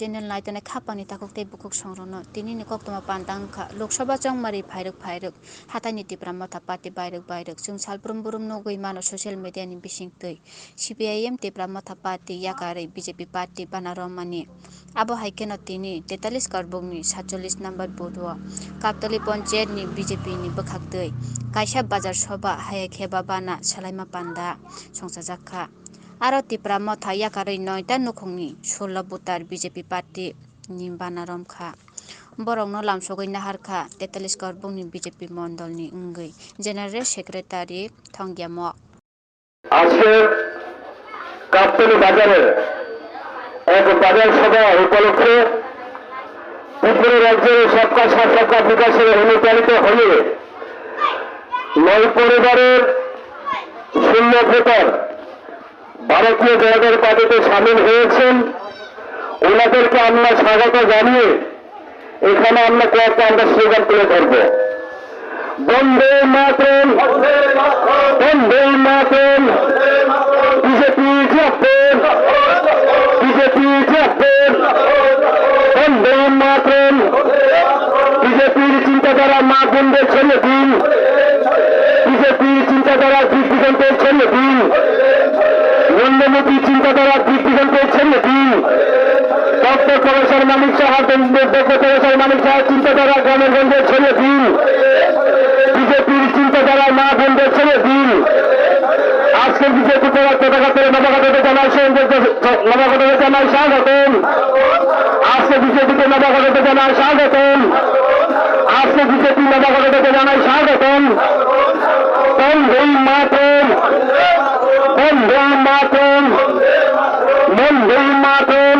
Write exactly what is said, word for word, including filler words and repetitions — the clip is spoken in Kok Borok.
Channel naitonai khapangni takhuk tei bukhuk songrokno tinini koktwma pantang wngkha Lok Sabha chongmari phairwk phairwk hataini Tipra Motha Party bairwk bairwk chwng salbrum brum nugwi mano social media ni bisingtwi. C P I M Tipra Motha Party yakarwi B J P party bana romani. Abo hai kheno tini tetalis korbokni satchollis number booth o Kaptali Ponchayat ni B J P ni bwkhaktwi kaisa bazar soba haya khe ba bana salaima panda songchajak kha. Aro Tipra Motha yakarwi noita nukhungni sullo voter B J P party ni bana romkha. Borokno lamsogwi naharkha tetalis korbokni B J P mondolni wngwi General Secretary Thongyamok. আজকে কাপ্তানি বাজারে এক বাজার সভা উপলক্ষে ত্রিপুরা রাজ্যের সবকা সাথ সবকা বিকাশের অনুপ্রাণিত হয়ে নয় পরিবারের ষোলো ভোটার ভারতীয় জনতা পার্টিতে সামিল হয়েছেন। ওনাদেরকে আমরা স্বাগত জানিয়ে এখানে আমরা কয়েকটা আমরা স্লোগান তুলে ধরবো। বন্দে মাতরম, বন্দে মাতরম, বিজেপি জিন্দাবাদ, বিজেপি জিন্দাবাদ, বন্দে মাতরম। বিজেপির চিন্তাধারা মা বোনদের ছড়িয়ে দিন, বিজেপির চিন্তাধারা দিক দিগন্তে ছড়িয়ে দিন, নরেন্দ্র মোদীর চিন্তাধারা দিক দিগন্তে ছড়িয়ে দিন। Doctor professor Manik Saha, doctor professor মানিক সাহার চিন্তাধারা গ্রামে গঞ্জে ছড়িয়ে দিন। বিজেপির চিন্তাধারা মা বোনদের ছড়িয়ে দিন। আজকে বিজেপি পতাকা তলে নবাগতদের জানাই সৌজন্য, নবাগতদের জানাই স্বাগতম। আজকে বিজেপিতে নবাগতদের জানাই স্বাগতম। আজকে বিজেপি নবাগতদের জানাই স্বাগতম। বন্দে মাতরম, বন্দে মাতরম, বন্দে মাতরম।